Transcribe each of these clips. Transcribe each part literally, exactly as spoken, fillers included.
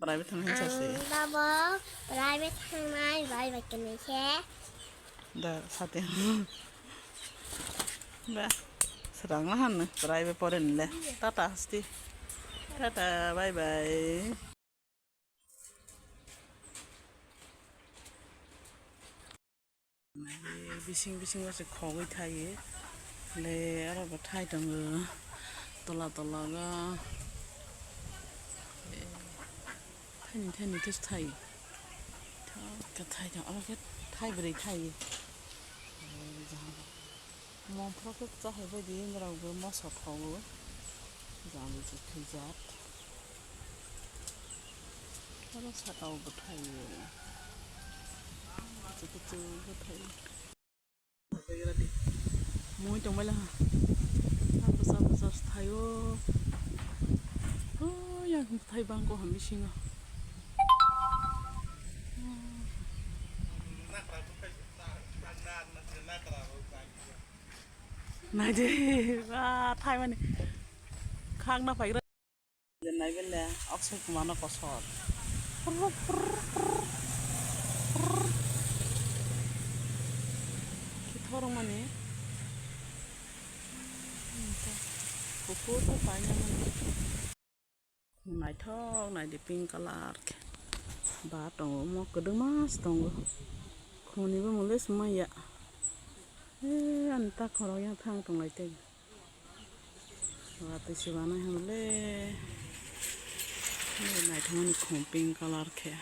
Private thang hinsa se. Ang dabo private thangnai bai bai kene khe. Da sate. Ba, serangna hanno private poren le. Tata hasti. Tata, bye bye. Bising bising o se khogwi thai, le aro bo thai tongo, tola tola o. Thani thani khe thai, thai khe thai tong, aro khe thai bwrwi thai. Mom phoro khe chahai bai di, norok bo moso thogo, jani se thwijak. Oro saka o bwthai, kuchuk kuchuk bwthai. Mui tongbaila ha. Bwsa bwsa thaio. Oh, yang bwthai bangko ha bisingo. Naidi, ba, thaimani. Khakna phaigra. Nai bele Akshay Kumar no kosor. Prr, prr, prr, prr. Kithorok mani. Kuphur khe paina mani. Naithok naidi pink colour khe. Ba tongo omo kwdwma se tongo. Khoni bo mole swmaiya. Eh, ani takhorok yang thang tonglai tei. Watwi se banai hwnle. Naithokmani khum pink colour khe.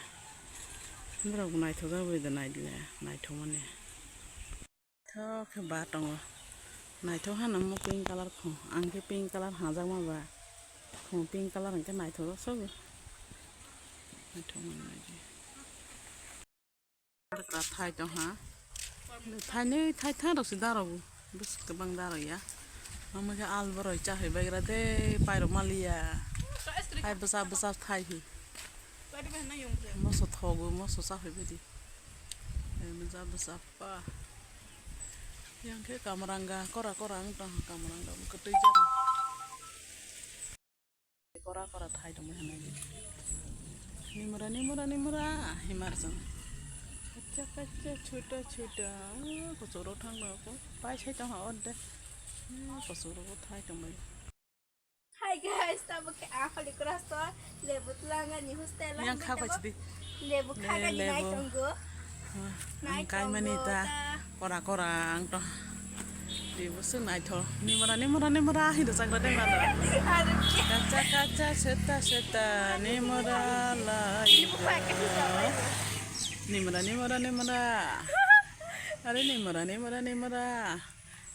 Borok bo naithokjak bai da naidile naithokmani. Naithok khe ba tongo. Naithok hano mo pink colour khum. Ang khe pink colour hajakma ba. Khum pink colour hwnkhe naithok sobo. Naithokmani naidi. Thai tong ha. Thainwi thaithang rok se darogo. Bwswk kwbang daro ya. Omo khe alboroi chahai baigra de pairok maliya. Hai bwsa bwsa thai hi. Moso thogo, moso chahai baidi. Hai bwsa bwsa pa. Yang khe kamranga kora kora wng tong ha, kamranga bo kwtwi jani. Kora kora thai tongwi hwnwi. Nimra, nimra, nimra, himar jang. Kacha, kacha, chuta, chuta. Kuchuk rok thang ba ko. Pai sai tong ha orde. Kuchuk rok thai tongwi. Hi guys, tamo ke a khali kora so lebu tulanga ni hostel. Yang kha bai sidi. Lebu kha ga ni nai tongo. Ang kaimani ta kora kora ang to. Di busu naitho. Nimra, nimra, nimra, hido chakra de mano. Kacha, kacha, seta, seta, nimra lai. Nimra, nimra, nimra. Are nimra, nimra, nimra.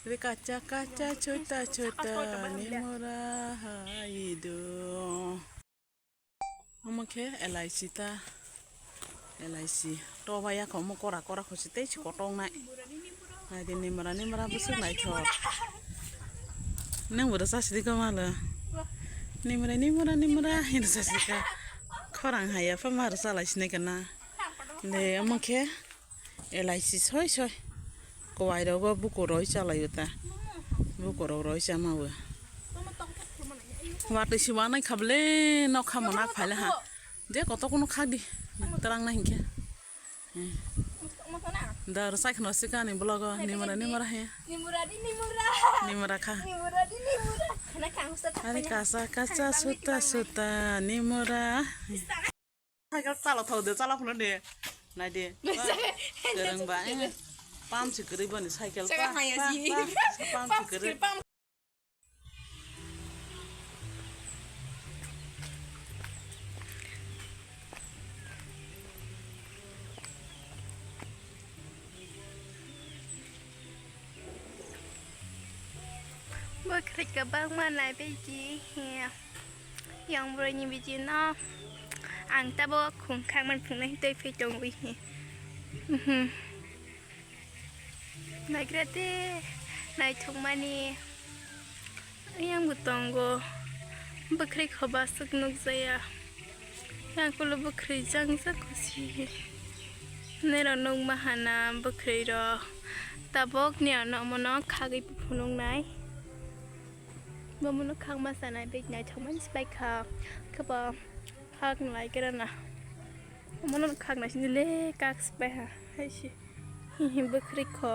Re kacha, kacha, seta, seta, nimra haido. Omo khe elaichi ta, elaichi. Toba ya kho omo kora kora kho se tei se kotok nai. Hai de nimra nimra bwswk naithok. Nang bo rwchap sidi khe malo. Nimra nimra nimra hino rwchap sidi kha. Khorang hai ya pha ma rwchap lai sinai kana. De omo khe. Elaichi soi soi. Kwai rogo buku roi chalaio ta. Buku rok roi chama bo. Watwi si wanai kha bwle nokha mona phaile ha. Je koto kuno khak di. Twrang na hinkhe. Da rwchai khna sikha ani vlog o nimura nimura he. Nimura di nimura. Nimura kha. Nimura di nimura. Khana kangsa ta. Ani kasa kasa suta suta nimura. Cycle chala thok de, chala phano de. Nai de. Kereng ba, eh. Pam si kwrwi boni cycle. Cycle pa, haya pa, si. Pa, pam si kwrwi. Bwkhwrwi kwbangma naibaidi hiya. Yang bwrwini biji no ang tabuk khum khakmani phunuknai twi phi tongwi hi. Mhm. Naigra de naithokmani. Yang bo tongo. Bwkhwrwi khoba aswk nukjaya. Yang ulo bwkhwrwi jang jak kusi. Nero nukma hana bwkhwrwi rok. Tabuk ni ano omono khagwi phunuknai. Bomono khakma sanai bai naithokmani se bai kha. Khe bo Khak nai kera na. Omono khak nai sini le kak spai ha. Hai si. Hi hi bwkhri kho.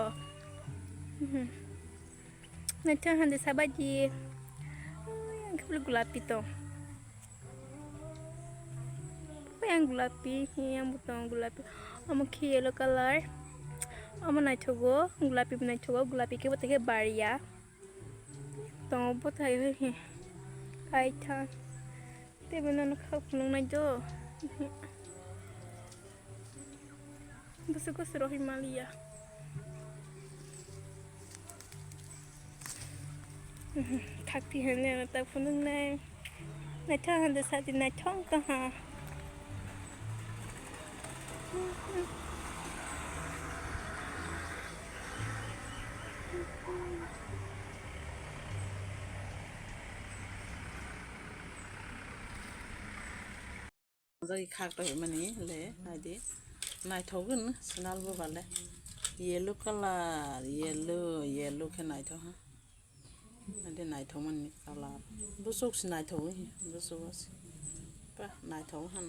Hi hi. Naithok hande sabaji. Ai, ang khe gulapi tong. Pai ang gulapi, hi ang bo tong gulapi. Omo khe yellow color. Omo naithogo, gulapi bo naithogo, gulapi khe bo tei khe baria. Tongo bo thai hoi hi. Kaitha. Tei bo nono khak phunuknai do. Bwswk gosoro himaliya. Khakti hwnwi ano tak phunuknai. Naithok hwnde sati naithok tongha. Jai khak to himani le, naidi. Naithok gwn, sinal bo bale. Yellow color, yellow, yellow khe naithok ha. Naidi naithok mani color. Bwswk se naithok hi, bwswk se. Pa naithok han.